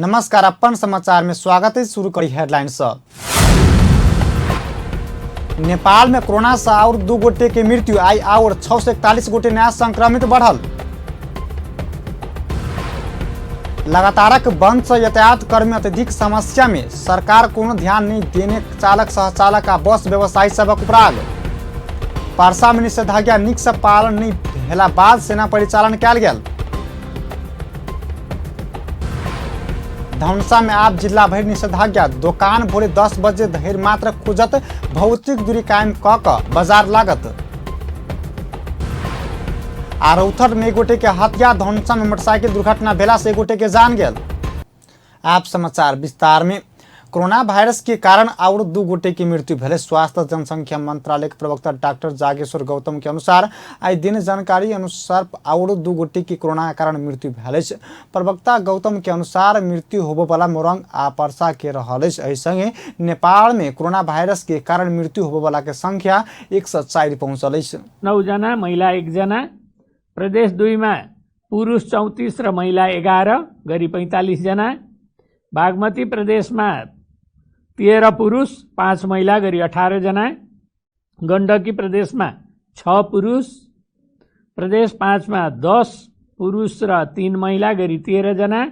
नमस्कार, अपन समाचार में स्वागत है। शुरू करी हेडलाइन से। नेपाल में कोरोना से और 2 गोटे के मृत्यु, आई और 641 गोटे नया संक्रमित बढ़ल। लगातारक बंद से यातायात कर्मी अत्यधिक समस्या में, सरकार कोनो ध्यान नहीं देने चालक सहचालक आ बस व्यवसायी सबक उपराग। परसा में निषेधाज्ञा नीक से पालन नहीं भेला बाद सेना परिचालन कयल गेल। धनुषा में आब जिला भरि निषेधाज्ञा, दोकान भोरे 10 बजे धरि मात्र खुजत, भौतिक दूरी कायम क बाजार लागत। आ रौथर में एक गोटे के हत्या, धनुषा में मोटरसाइकिल दुर्घटना भेला से एक गोटे के जान गेल। आप समाचार विस्तार में। कोरोना वायरस के कारण और 2 गोटे की मृत्यु भेलै। स्वास्थ्य जनसंख्या मंत्रालय के प्रवक्ता डॉक्टर जागेश्वर गौतम के अनुसार आई दिन जानकारी अनुसार और 2 गोटे की कोरोना के कारण मृत्यु भेल अछि। प्रवक्ता गौतम के अनुसार मृत्यु होबय वाला मोरंग आ परसा के रहल अछि। एहि संगे नेपाल में कोरोना वायरस के कारण मृत्यु होबय वाला के संख्या 104 पहुंचल अछि। 9 जना, महिला 1 जना। प्रदेश 2 मा पुरुष 34 र महिला 11 गरी 45 जना। बागमती प्रदेशमा 13 पुरुष 5 महिला गरी 18 जना। गण्डकी प्रदेशमा 6 पुरुष, प्रदेश 5 मा 10 पुरुष र 3 महिला गरी 13 जना।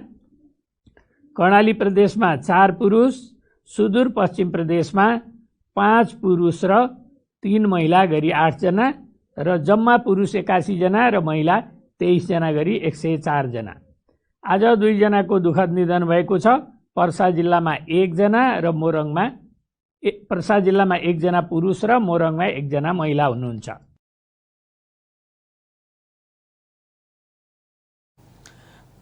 कर्णाली प्रदेशमा 4 पुरुष, सुदूरपश्चिम प्रदेशमा 5 पुरुष र 3 महिला गरी 8 जना र जम्मा पुरुष 81 जना र महिला 23 जना गरी 104 जना। आज 2 जनाको दुखद निधन भएको छ। पर्सा जिल्लामा 1 जना र मोरङमा पर्सा जिल्लामा 1 जना पुरुष र मोरङमा 1 जना महिला हुनुहुन्छ।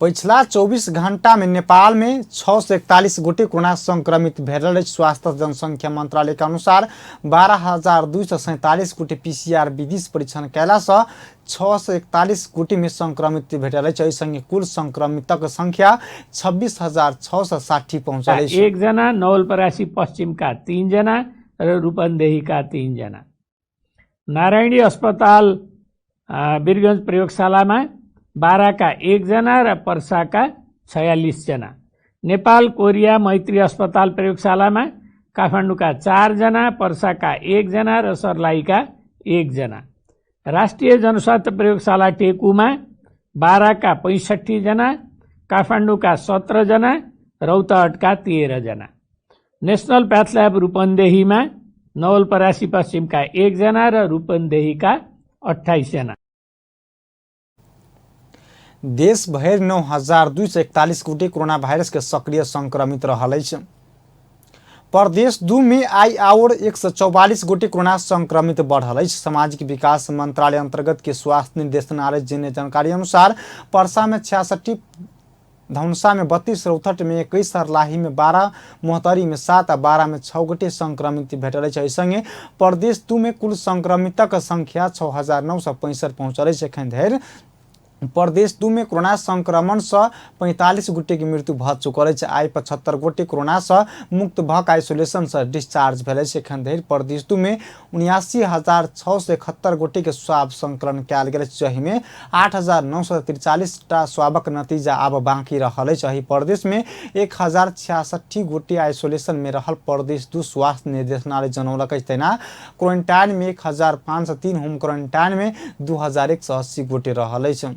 पिछला 24 घंटा में नेपाल में 641 गोटे कोरोना संक्रमित भेटल अछि। स्वास्थ्य जनसंख्या मंत्रालय के अनुसार 12,247 गोटे पीसीआर विधि परीक्षण कयला से 641 गोटे में संक्रमित भेटल अछि। एहि संगे कुल संक्रमितक संख्या 26,660 पहुंचल अछि। 1 जना, नवलपरासी पश्चिमका 3 जना र रूपन्देहीका 3 जना। नारायणी अस्पताल वीरगञ्ज प्रयोगशालामा 12 का 1 जना र पर्साका 46 जना। नेपाल कोरिया मैत्री अस्पताल प्रयोगशालामा काठमाडौँका 4 जना, पर्साका 1 जना र सर्लाहीका 1 जना। राष्ट्रिय जनस्वास्थ्य प्रयोगशाला टेकुमा 12 का 65 जना, काठमाडौँका 17 जना, रौतहटका 13 जना। नेसनल प्याथल्याब रूपन्देहीमा नवलपरासी पश्चिमका 1 जना र रूपन्देहीका 28 जना। देशभरि 9,241 गोटे कोरोना वायरस के सक्रिय संक्रमित रहल अछि। प्रदेश 2 में आई आओर 144 गोटे कोरोना संक्रमित बढ़ल अछि। सामाजिक विकास मंत्रालय अंतर्गत के स्वास्थ्य निदेशनालय जेने जानकारी अनुसार परसा में 66, धनुषा में 32, रौथट में 21, सर्लाही में 12, मोहतरी में 7 आ 12 में 6 गोटे संक्रमित भेटल अछि। एहि संगे प्रदेश 2 में कुल संक्रमितक संख्या 6,965 पहुंचल अछि। एखन धरि प्रदेश 2 में कोरोना संक्रमण से 45 गोटे के मृत्यु भऽ चुकल अछि। आइ 75 गोटे कोरोना से मुक्त भऽ कऽ आइसोलेशन से डिस्चार्ज भेल अछि। एखन धरि प्रदेश 2 में 79,671 गोटे के स्वाब संकलन कयल गेल अछि, जाहिमे 8,943 टा स्वाबक नतीजा आब बाँकी रहल अछि। एहि प्रदेश में 1,066 गोटे आइसोलेशन में रहल प्रदेश 2 स्वास्थ्य निदेशनालय जनौलक अछि। तहिना क्वारेंटाइन में 1,503, होम क्वारेंटाइन में 2,180 गोटे रहल अछि।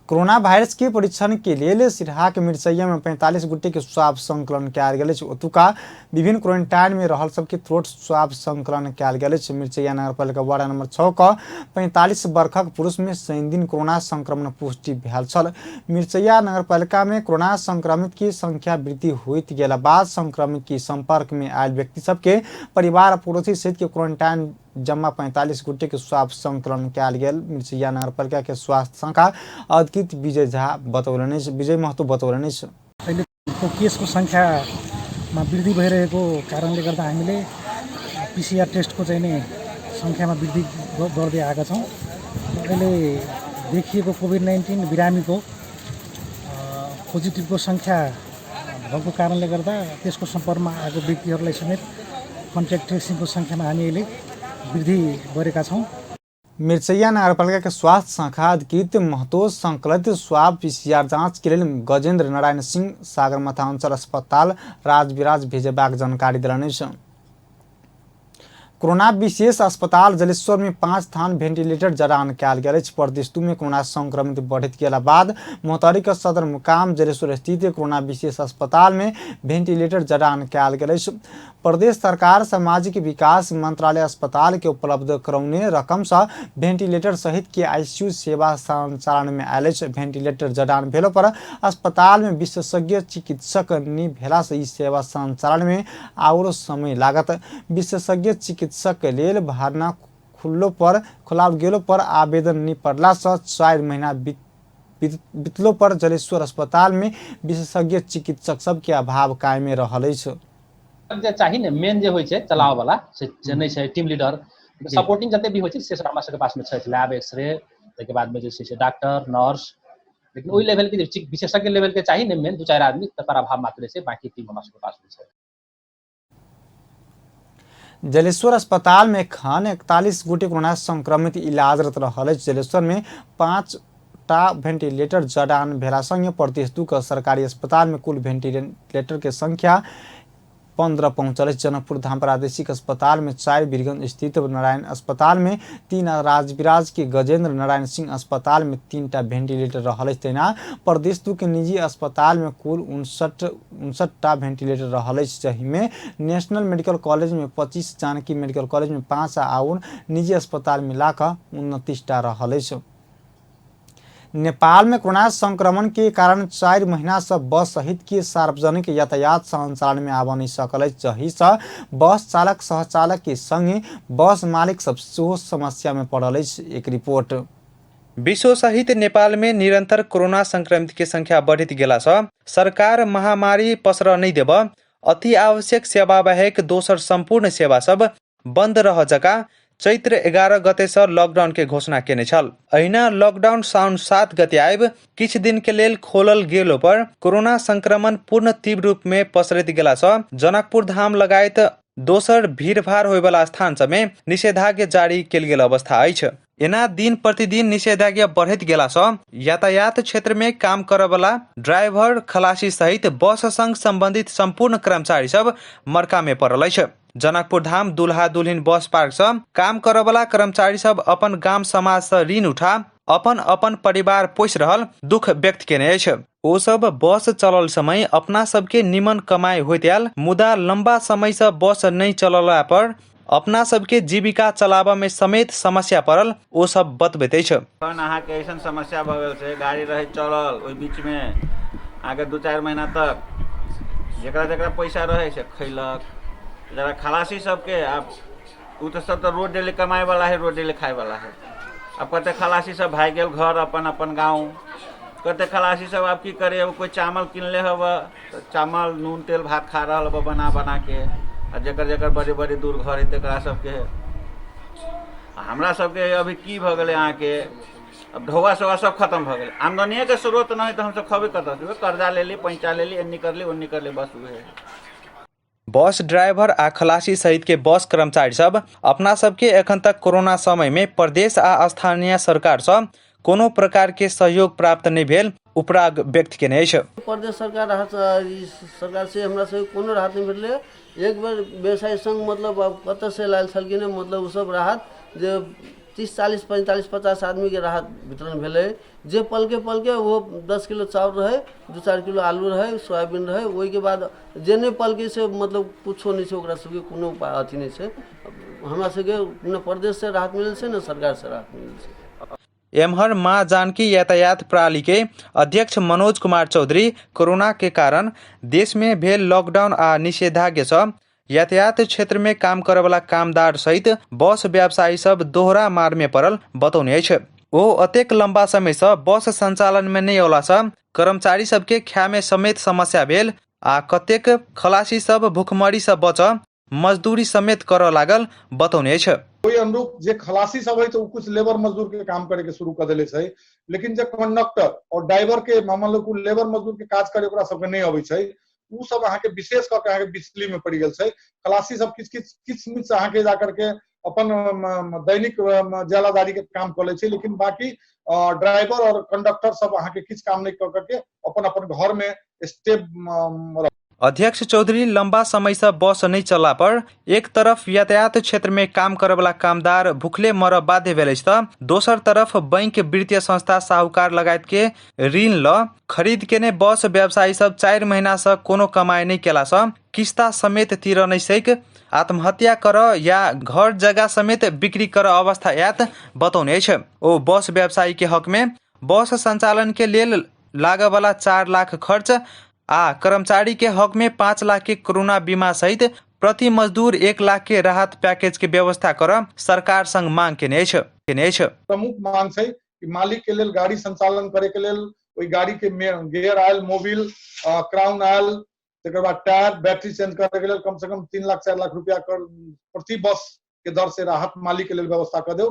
कोरोना वायरस के परीक्षण के लेल सिरहा के मिरचैया में 45 गोटे के स्वाब संकलन कयल गेल अछि। ओतुका विभिन्न क्वारेंटाइन में रहल सबके थ्रोट स्वाब संकलन कयल गेल अछि। मिरचैया नगरपालिका वार्ड नंबर 6 के 45 वर्षक पुरुष में शनिदिन कोरोना संक्रमण पुष्टि भेल छल। मिरचैया नगरपालिका में कोरोना संक्रमित की संख्या वृद्धि होइत गेला बाद संक्रमित के संपर्क में आयल व्यक्ति सबके परिवार पड़ोसी सहित के क्वारेंटाइन जम्मा 45 गोटे के स्वाब संकलन कयल गेल। मिरचैया नगरपालिका के स्वास्थ्य शाखा अधिकृत विजय झा बतौलनि अछि, विजय महतो बतौलनि अछि। अहिलेको केसको संख्यामा वृद्धि भइरहेको कारणले गर्दा हामीले पीसीआर टेस्टको चाहिँ नि संख्यामा वृद्धि गर्दै आएका छौँ। अहिले देखिएको कोभिड-19 बिरामीको पोजिटिभको संख्या भएको कारणले गर्दा त्यसको सम्पर्कमा आएको व्यक्तिहरूलाई समेत कन्ट्याक्ट ट्रेसिङको संख्यामा हामी अहिले वृद्धि गरेका छौँ। मिरचैया नगरपालिका के स्वास्थ्य शाखा अधिकृत महतो संकलित स्वाब पीसीआर जांच के लेल गजेंद्र नारायण सिंह सागरमाथा अंचल अस्पताल राजविराज भेजेबाक जानकारी देलनि अछि। कोरोना विशेष अस्पताल जलेश्वर में 5 थान भेंटिलेटर जड़ान कयल गेल अछि। प्रदेश 2 में कोरोना संक्रमित बढ़ैत गेला बाद महोत्तरी के सदर मुकाम जलेश्वर स्थित कोरोना विशेष अस्पताल में भेंटिलेटर जड़ान कयल गेल अछि। प्रदेश सरकार सामाजिक विकास मंत्रालय अस्पताल के उपलब्ध करौने रकम से भेंटिलेटर सहित के आईसीयू सेवा संचालन में आयल अछि। भेंटिलेटर जड़ान भेलो पर अस्पताल में विशेषज्ञ चिकित्सक नहि भेला से ई सेवा संचालन में आओर समय लागत। विशेषज्ञ चिकित्सक के लेल भर्ना खुललो पर खोलाओल गेलो पर आवेदन नहि पड़ला से 4 महीना बितलो पर जलेश्वर अस्पताल में विशेषज्ञ चिकित्सक सबके अभाव कायमे रहल अछि। जे चाही ने मेन जे होइ छै चलाबऽ वाला से नहि छै। टीम लीडर सपोर्टिंग जते भी होइ छै से सब हमरा सबके पासमे छै, लैब एक्सरे, ताहिके बादमे जे छै से डॉक्टर नर्स, लेकिन ओहि लेवल के जे विशेषज्ञ लेवल के चाही ने मेन 2-4 आदमी, तकर अभाव मात्र छै, बाकी टीम हमरा सबके पासमे छै। जलेश्वर अस्पताल में एखन 41 गोटे कोरोना संक्रमित इलाजरत रहल अछि। जलेश्वर में 5 टा भेंटिलेटर जड़ान भेला संगे प्रदेश 2 के सरकारी अस्पताल में कुल भेंटिलेटर के संख्या 15 पहुंचल अछि। जनकपुर धाम प्रादेशिक अस्पताल में 4, बीरगंज स्थित नारायण अस्पताल में 3 आ राजविराज के गजेंद्र नारायण सिंह अस्पताल में 3 टा भेंटिलेटर रहल अछि। तहिना प्रदेश 2 के निजी अस्पताल में कुल 59 टा भेंटिलेटर रहल अछि, जाहिमे नेशनल मेडिकल कॉलेज में 25, जानकी मेडिकल कॉलेज में 5 आओर निजी अस्पताल मिलाकऽ 29 टा रहल अछि। नेपाल में कोरोना संक्रमण के कारण 4 महीना से बस सहित के सार्वजनिक यातायात संचालन में आबऽ नहीं सकल अछि, जाहि से बस चालक सहचालक के संगे बस मालिक सब सेहो समस्या में पड़ल अछि। एक रिपोर्ट। विश्व सहित नेपाल में निरंतर कोरोना संक्रमित के संख्या बढ़ित गेला सँ सरकार महामारी पसरऽ नहि देब, अति आवश्यक सेवा बाहेक दोसर सम्पूर्ण सेवा सब बन्द रह जका चैत्र 11 गते सँ लॉकडाउन के घोषणा केने छल। अहिना लॉकडाउन साउन 7 गते आबि किछु दिन के लेल खोलल गेलो पर कोरोना संक्रमण पूर्ण तीव्र रूप में पसरैत गेला सँ जनकपुर धाम लगायत दोसर भीड़भाड़ होयवला स्थान सब में निषेधाज्ञा जारी कयल गेल अवस्था अछि। एना दिन प्रतिदिन निषेधाज्ञा बढ़ैत गेला सँ यातायात क्षेत्र में काम करऽवला ड्राइवर, खलासी सहित बस संग संबंधित सम्पूर्ण कर्मचारी सब मरका में पड़ल अछि। जनकपुर धाम दुल्हा दुल्हिन बस पार्क सँ काम करऽवला कर्मचारी सब अपन गाम समाज सँ ऋण उठा अपन अपन परिवार पोसि रहल दुख व्यक्त केने अछि। ओ सब बस चलल समय अपना सबके निमन कमाई होइत आयल, मुदा लंबा समय सँ बस नहि चलला पर अपना सबके जीविका चलाबऽ में समेत समस्या पड़ल ओ सब बतबैत अछि। एखन अहाँके अइसन समस्या भऽ गेल छै, गाड़ी रहै चलल ओहि बीचमे अहाँके 2-4 महीना तक जकरा जकरा पैसा रहै से खैलक, जकरा खलासी सबके आब ओ तऽ सब तऽ रोज डेली कमाइवला है, रोज डेली खाइवला है। आब कते खलासी सब भागि गेल घर अपन अपन गाँव, कते खलासी सब आब की करे, अब कोइ चावल किनले हब तऽ चावल नून तेल भात खा रहल हब बना बना के, आ जकर जकर बड़ी बड़ी दूर घर है तकरा सबके। हमरा सबके अभी की भऽ गेलै अहाँके, अब ढौआ सौआ सब खत्म भऽ गेलै, आमदनिएके स्रोत नहि तऽ हमसब खबै कतऽ, कर्जा लेली पैंचा लेली एन्नी करली ओन्नी करली बस उहे। बस ड्राइवर आ खलासी सहित के बस कर्मचारी सब अपना सबके एखन तक कोरोना समय में प्रदेश आ स्थानीय सरकार सँ कोनो प्रकार के सहयोग प्राप्त नहि भेल उपराग व्यक्त केने अछि। प्रदेश सरकार राहत सरकार से हमरा सबके कोनो राहत नहि भेटलै। एक बेर व्यवसाय संघ मतलब आब कतऽ से लायल छलखिन हँ, मतलब ओ सब राहत जे 30 40 45 50 आदमीके राहत वितरण भेलै, जे पलके पलके ओ 10 किलो चाउर रहै, 2-4 किलो आलू रहै, सोयाबीन रहै। ओहिके बाद जे नहि पलकै से मतलब कुछो नहि छै, ओकरा सबके कोनो अथी नहि छै। हमरा सबके ने प्रदेशसँ राहत मिलल छै ने सरकारसँ राहत मिलल छै। एम्हर माँ जानकी यातायात प्रणाली के अध्यक्ष मनोज कुमार चौधरी कोरोना के कारण देश में भेल लॉकडाउन आ निषेधाज्ञा सँ यातायात क्षेत्र में काम करऽवला कामदार सहित बस व्यवसायी सब दोहरा मार में पड़ल बतौने अछि। ओ अतेक लंबा समय सँ बस संचालन में नहि अयला सँ कर्मचारी सबके खाय में समेत समस्या भेल आ कतेक खलासी सब भुखमरी सँ बचऽ मजदूरी समेत करऽ लागल बतौने अछि। ओहि अनुरूप जे खलासी सब है तो उ कुछ लेबर मजदूर के काम करे के शुरू कर देले छै, लेकिन जे कंडक्टर और ड्राइवर के मान लो लेबर मजदूर के काज करे ओकरा सबके नहि अबै छै, उ सब अहाँके विशेष कऽ के अहाँके बिजली में पड़ि गेल छै। खलासी सब किछ किछ किछ मिछ अहाँके जा करके अपन दैनिक ज्यालादारी के काम कऽ लै छै, लेकिन बाकी ड्राइवर और कंडक्टर सब अहाँके किछु काम नहि कऽ के अपन अपन घर में स्टेप। अध्यक्ष चौधरी लंबा समय से बस नहीं चलला पर एक तरफ यातायात क्षेत्र में काम करवला कामदार भूखले मर बाध्य भेल अछि त दोसर तरफ बैंक, वित्तीय संस्था, साहूकार लगायत के ऋण ल खरीद केने बस व्यवसायी सब 4 महीना से कोनो कमाई नहीं केला से किस्ता समेत तिर नहीं सक आत्महत्या कर या घर जगह समेत बिक्री कर अवस्था आयत बतौने अछि। ओ बस व्यवसायी के हक में बस संचालन के लेल लागवला 4 लाख खर्च आ कर्मचारी के हक में 5 लाख के कोरोना बीमा सहित प्रति मजदूर 1 लाख के राहत पैकेज के व्यवस्था कर सरकार संग मांग केने अछि। प्रमुख मांग छै कि मालिक के लेल गाड़ी संचालन करे के लेल ओहि गाड़ी के gear oil, Mobil, crown oil, तकर बाद टायर, बैटरी चेंज करे के लेल कम से कम 3 लाख 4 लाख रुपया प्रति बस के दर से राहत मालिक के लेल व्यवस्था कर दो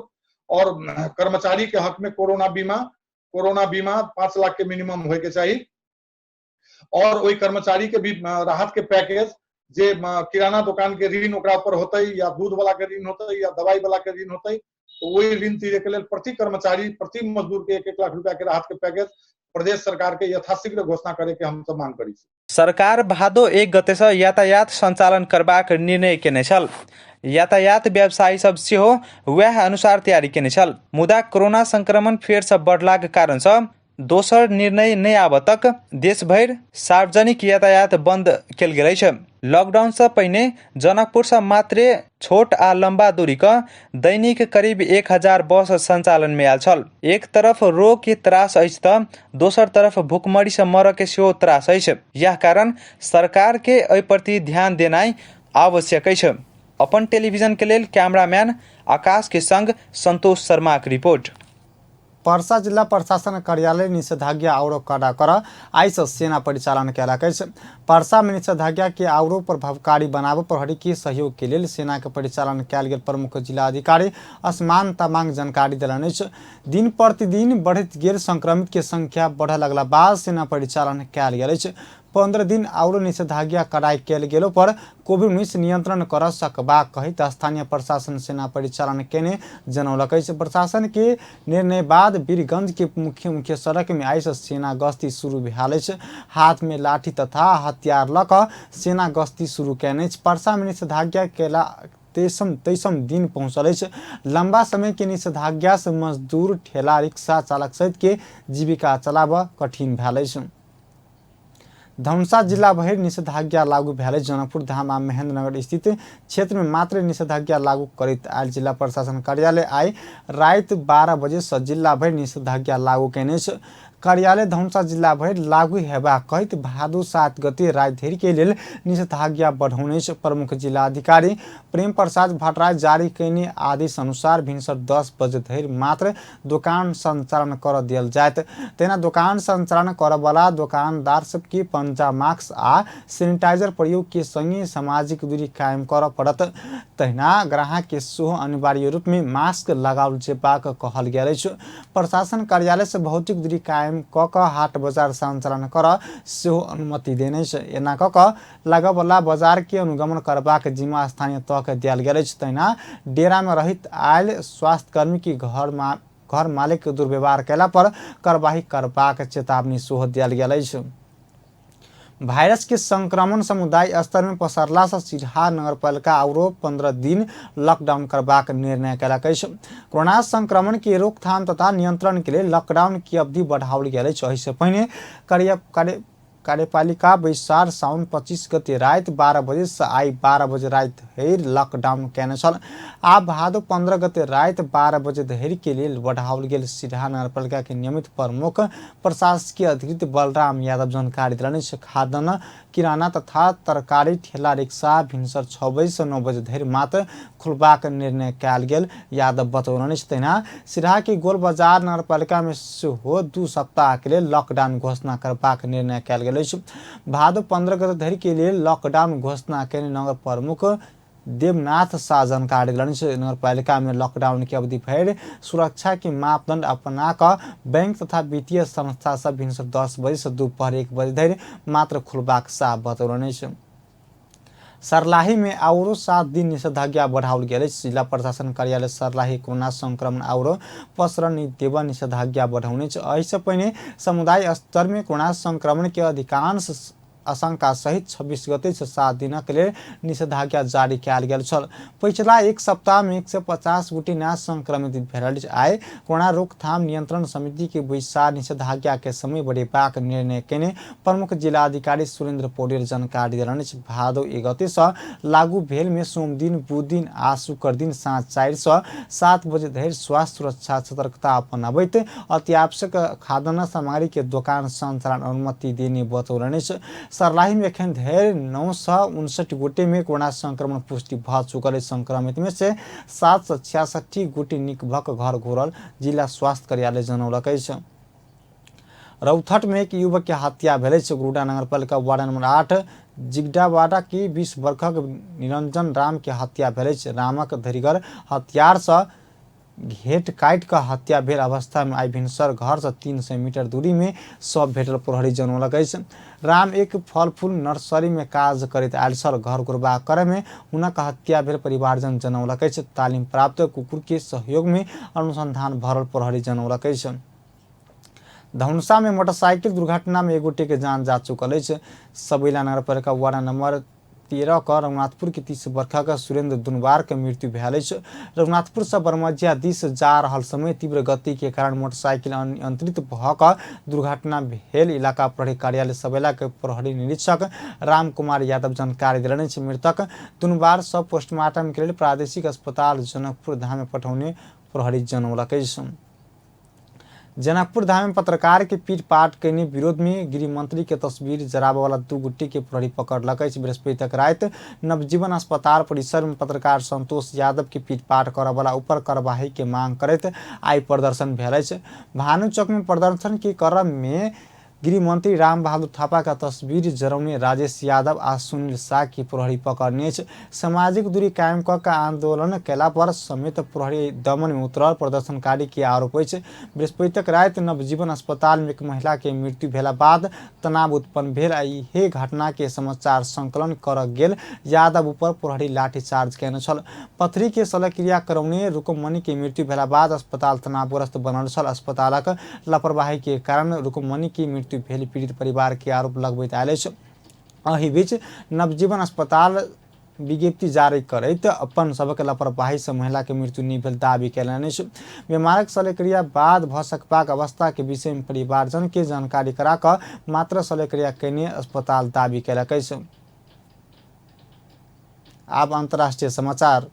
और कर्मचारी के हक में कोरोना बीमा 5 लाख के मिनिमम होय के चाहिए और ओहि कर्मचारी के भी राहत के पैकेज जे किराना दुकान के ऋण ओकरा पर होते या दूध वाला के ऋण होते या दवाई वाला के ऋण होते तो वही ऋण तीरे के लेल प्रति कर्मचारी प्रति मजदूर के 1-1 लाख रुपया के राहत के पैकेज प्रदेश सरकार के यथाशीघ्र घोषणा करे के हम सब मांग करी। सरकार भादो 1 गते से यातायात संचालन करबाक निर्णय केने छल। यातायात व्यवसायी सब सेहो वएह अनुसार तैयारी केने छल, मुदा कोरोना संक्रमण फेर से बढ़लाक कारण से दोसर निर्णय नहि आबऽ तक देशभरि सार्वजनिक यातायात बंद कयल गेल अछि। लॉकडाउन से पहिने जनकपुर से मात्रे छोट आ लंबा दूरी क दैनिक करीब 1000 बस संचालन में आयल छल। एक तरफ रोग के त्रास अछि त दोसर तरफ भुखमरी से मरऽ के सेहो त्रास अछि। यह कारण सरकार के एहि प्रति ध्यान देनाइ आवश्यक अछि। अपन टेलीविजन के लेल कैमरामैन आकाश के संग संतोष शर्मा के रिपोर्ट। पर्सा जिल्ला प्रशासन कार्यालय निषेधाज्ञा औरो कड़ा कर आइसँ सेना परिचालन कयलक अछि। पर्सा में निषेधाज्ञा के औरो प्रभावकारी बनाबऽ प्रहरी के सहयोग के लेल सेना के परिचालन कयल गेल प्रमुख जिला अधिकारी असमान तामाङ जानकारी देलनि अछि। दिन प्रतिदिन बढ़ैत गेल संक्रमित के संख्या बढ़य लगला बाद सेना परिचालन कयल गेल अछि। 15 दिन औरो निषेधाज्ञा कड़ाई कयल गेलो पर कोविड-19 नियंत्रण कर सकबाक कहैत स्थानीय प्रशासन सेना परिचालन केने जनौलक अछि। प्रशासन के निर्णय बाद वीरगंज के मुख्य मुख्य सड़क में आइसँ सेना गश्ती शुरू भेल अछि। हाथ में लाठी तथा हथियार लऽ कऽ सेना गश्ती शुरू कयने अछि। पर्सा में निषेधाज्ञा केला तेइसम दिन पहुँचल अछि। लंबा समय के निषेधाज्ञा से मजदूर, ठेला, रिक्शा चालक सहित के जीविका चलाबऽ कठिन भेल अछि। धनुषा जिला भरि निषेधाज्ञा लागू भेल अछि। जनकपुर धाम आ महेंद्रनगर स्थित क्षेत्र में मात्र निषेधाज्ञा लागू करैत आयल जिला प्रशासन कार्यालय आइ राति 12 बजे से जिला भरि निषेधाज्ञा लागू कयने अछि। कार्यालय धनुषा जिला भरि लागू हेबाक कहैत भादो 7 गते राति धरि के लेल निषेधाज्ञा बढ़ौने अछि। प्रमुख जिला अधिकारी प्रेम प्रसाद भट्टराई जारी कयने आदेश अनुसार भिनसर 10 बजे धरि मात्र दोकान संचालन कर दियल जायत। तहिना दोकान संचालन करऽवला दोकानदार सबके पंजा, मास्क आ सैनिटाइजर प्रयोग के संगे सामाजिक दूरी कायम करऽ पड़त। तहिना ग्राहक के सेहो अनिवार्य रूप में मास्क लगाओल जेबाक कहल गेल अछि। प्रशासन कार्यालय से भौतिक दूरी कायम कऽ कऽ हाट बजार संचालन करऽ सेहो अनुमति देने अछि। एना कऽ कऽ लागऽवला बाजार के अनुगमन करबाक जिम्मा स्थानीय तह के दियल गेल अछि। तहिना डेरा में रहित आयल स्वास्थ्यकर्मी के घर मालिक के दुर्व्यवहार कयला पर कार्रवाई करबाक चेतावनी सेहो दियल गेल अछि। वायरस के संक्रमण समुदाय स्तर में पसरला से सिरहा नगरपालिका औरो 15 दिन लॉकडाउन करबाक निर्णय कयलक अछि। कोरोना संक्रमण के रोकथाम तथा नियंत्रण के लेल लॉकडाउन के अवधि बढ़ाओल गेल अछि। एहिसँ पहिने कार्यपालिका बैसार साउन 25 गते राति 12 बजे से आइ 12 बजे राति धरि लॉकडाउन कयने छल। आब भादो 15 गते राति 12 बजे धरि के लेल बढ़ाओल गेल सिरहा नगरपालिका के नियमित प्रमुख प्रशासकीय अधिकृत बलराम यादव जानकारी देलनि अछि। खाद्यान्न, किराना तथा तरकारी ठेला रिक्शा भिनसर 6 बजे से 9 बजे धरि मात्र खुलबाक निर्णय कयल गेल यादव बतौलनि अछि। तहिना सिरहा के गोल बाजार नगरपालिका में सेहो 2 सप्ताह के लेल लॉकडाउन घोषणा करबाक निर्णय कयल गेल अछि। भादो 15 गते धरि के लेल लॉकडाउन घोषणा कयने नगर प्रमुख देवनाथ शाह जानकारी देलनि अछि। नगरपालिका में लॉकडाउन के अवधि भरि सुरक्षा के मापदंड अपना कऽ बैंक तथा वित्तीय संस्था सब भिनसर 10 बजे से दोपहर 1 बजे धरि मात्र खुलबाक शाह बतौलनि अछि। सर्लाही में आओरो 7 दिन निषेधाज्ञा बढ़ाओल गेल अछि। जिला प्रशासन कार्यालय सर्लाही कोरोना संक्रमण आओरो पसरन देब निषेधाज्ञा बढ़ौने अछि। एहिसँ पहिने समुदाय स्तर में कोरोना संक्रमण के अधिकांश आशंका सहित 26 गते से 7 दिनक लेल निषेधाज्ञा जारी कयल गेल छल। पछिला एक सप्ताह में 150 गोटे नया संक्रमित भेल अछि। आइ कोरोना रोकथाम नियंत्रण समिति के बैसार निषेधाज्ञा के समय बढ़ेबाक निर्णय केने प्रमुख जिलाधिकारी सुरेंद्र पौडेल जानकारी देलनि अछि। भादो 1 गते से लागू भेल में सोमदिन, बुधदिन आ शुक्र दिन साँझ 4 से 7 बजे धरि स्वास्थ्य सुरक्षा सतर्कता अपनाबैत अत्यावश्यक खाद्यान्न सामग्री के दोकान संचालन अनुमति देने बतौलनि अछि। सर्लाही में एखन धरि 959 गोटे में कोरोना संक्रमण पुष्टि भऽ चुकल अछि। संक्रमित में से 766 गोटे नीक भऽ कऽ घर घुरल जिला स्वास्थ्य कार्यालय जनौलक अछि। रौथट में एक युवक के हत्या भेल अछि। गुरुडा नगरपालिका वार्ड नंबर 8 जिगडावाड़ा के 20 वर्षक निरंजन राम के हत्या भेल अछि। रामक धरिगर हथियार से घेट काटि कऽ हत्या भेल अवस्था में आई भिनसर घर से 300 मीटर दूरी में शव भेटल प्रहरी जनौलक अछि। राम एक फल फूल नर्सरी में काज करैत आयल छल। घर घुरबाक क्रम में हुनक हत्या भेल परिवारजन जनौलक अछि। तालिम प्राप्त कुकुर के सहयोग में अनुसंधान भरल प्रहरी जनौलक अछि। धनुषा में मोटरसाइकिल दुर्घटना में एक गोटे के जान जा चुकल अछि। सबैला नगरपालिका वार्ड नंबर 13 के रघुनाथपुर के 30 वर्षक सुरेंद्र दुनवार के मृत्यु भेल अछि। रघुनाथपुर से बरमजिया दिस जा रहल समय तीव्र गति के कारण मोटरसाइकिल अनियंत्रित भऽ कऽ दुर्घटना भेल इलाका प्रहरी कार्यालय सबैला के प्रहरी निरीक्षक राम कुमार यादव जानकारी देलनि अछि। मृतक दुनवार सब पोस्टमार्टम के लेल प्रादेशिक अस्पताल जनकपुर धाम में पठौने प्रहरी जनौलक अछि। जनकपुर धाम में पत्रकार के पीटपाट कयने विरोध में गृहमंत्री के तस्वीर जराबे वाला 2 गोटे के प्रहरी पकड़लक अछि। बृहस्पतिक राति नवजीवन अस्पताल परिसर में पत्रकार संतोष यादव के पीटपाट करऽ वाला ऊपर कार्यवाही के मांग करैत आई प्रदर्शन भेल अछि। भानु चौक में प्रदर्शन के क्रम में गृहमंत्री राम बहादुर थापा का तस्वीर जरौने राजेश यादव आ सुनील शाह की प्रहरी पकड़ने अछि। सामाजिक दूरी कायम कऽ के आंदोलन कयला पर समेत प्रहरी दमन में उतरल प्रदर्शनकारी के आरोप अछि। बृहस्पतिक राति नवजीवन अस्पताल में एक महिला के मृत्यु भेला बाद तनाव उत्पन्न भेल आ इहे घटना के समाचार संकलन करऽ गेल यादव ऊपर प्रहरी लाठीचार्ज केने छल। पथरी के शल्यक्रिया करौने रुकमणी के मृत्यु भेला बाद अस्पताल तनावग्रस्त बनल छल। अस्पतालक लापरवाही के कारण रुकमणी के मृत्यु भेल पीड़ित परिवार के आरोप लगबैत आयल अछि। एहि बीच नवजीवन अस्पताल विज्ञप्ति जारी करैत अपन सबक लापरवाही से महिला के मृत्यु नहि भेल दावी कयलनि अछि। बीमारक शल्यक्रिया बाद भऽ सकबाक अवस्था के विषय में परिवारजन के जानकारी करा कऽ मात्र शल्यक्रिया कयने अस्पताल दावी कयलक अछि। आब अंतर्राष्ट्रीय समाचार।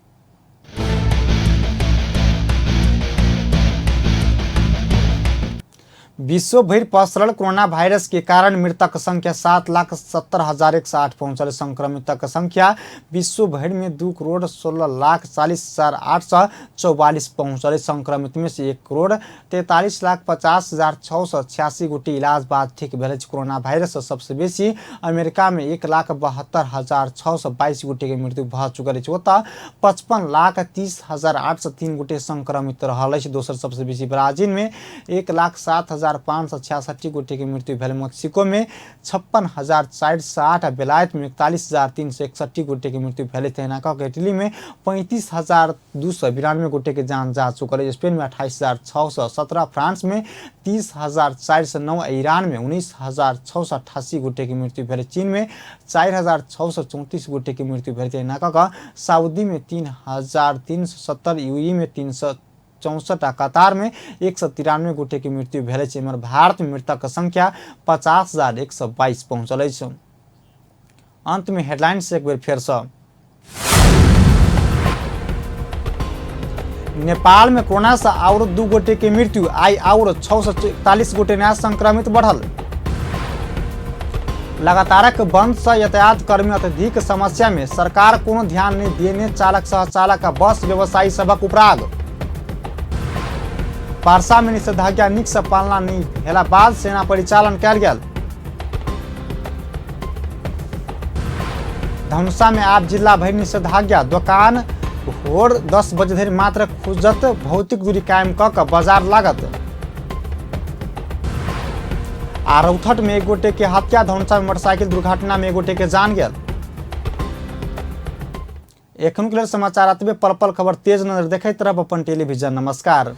विश्व भरि पसरल कोरोना वायरस के कारण मृतक संख्या 7,70,108 पहुंचल। संक्रमितक संख्या विश्व भरि में 2,16,40,844 पहुंचल। संक्रमित में से 1,43,50,686 गोटे इलाज बाद ठीक भेल अछि। कोरोना वायरस से सबसे बेसी अमेरिका में 1,72,622 गोटे के मृत्यु भऽ चुकल अछि। ओतऽ 55,30,803 गोटे संक्रमित रहल अछि। दोसर सबसे बेसी ब्राजील में 1,07,566 गोटे के मृत्यु भेल। मैक्सिको में 56,408 आ बेलायत में 41,361 गोटे के मृत्यु भेल। तहिना कऽ के इटली में 35,292 गोटे के जान जा चुकल अछि। स्पेन में 28,617, फ्रांस में 30,409 आ ईरान में 19,688 गोटे के मृत्यु भेल। चीन में 4,634 गोटे के मृत्यु भेल। तहिना कऽ के सऊदी में 3,370, यूएई में 364 आ कतार में 193 गोटे के मृत्यु भेल अछि। एम्हर भारत में मृतक संख्या 50,122 पहुंचल अछि। अंत में हेडलाइंस एक बेर फेर से। नेपाल में कोरोना से और 2 गोटे के मृत्यु, आई और 641 गोटे नया संक्रमित बढ़ल। लगातारक बंद से यातायात कर्मी अत्यधिक समस्या में सरकार कोनो ध्यान नहीं देने चालक सहचालक आ बस व्यवसायी सबक उपराग। पारसा में निषेधाज्ञा नीक से पालना नहीं भेला बाद सेना परिचालन कयल गेल। धनुषा में आब जिला भरि निषेधाज्ञा, दोकान भोर 10 बजे धरि मात्र खुजत, भौतिक दूरी कायम कऽ के बाजार लागत। आ रौथट में एक गोटे के हत्या, धनुषा में मोटरसाइकिल दुर्घटना में एक गोटे के जान गेल। एखनुक लेल समाचार अतबे। पल पल खबर तेज नजर देखैत रहब अपन टेलीविजन। नमस्कार।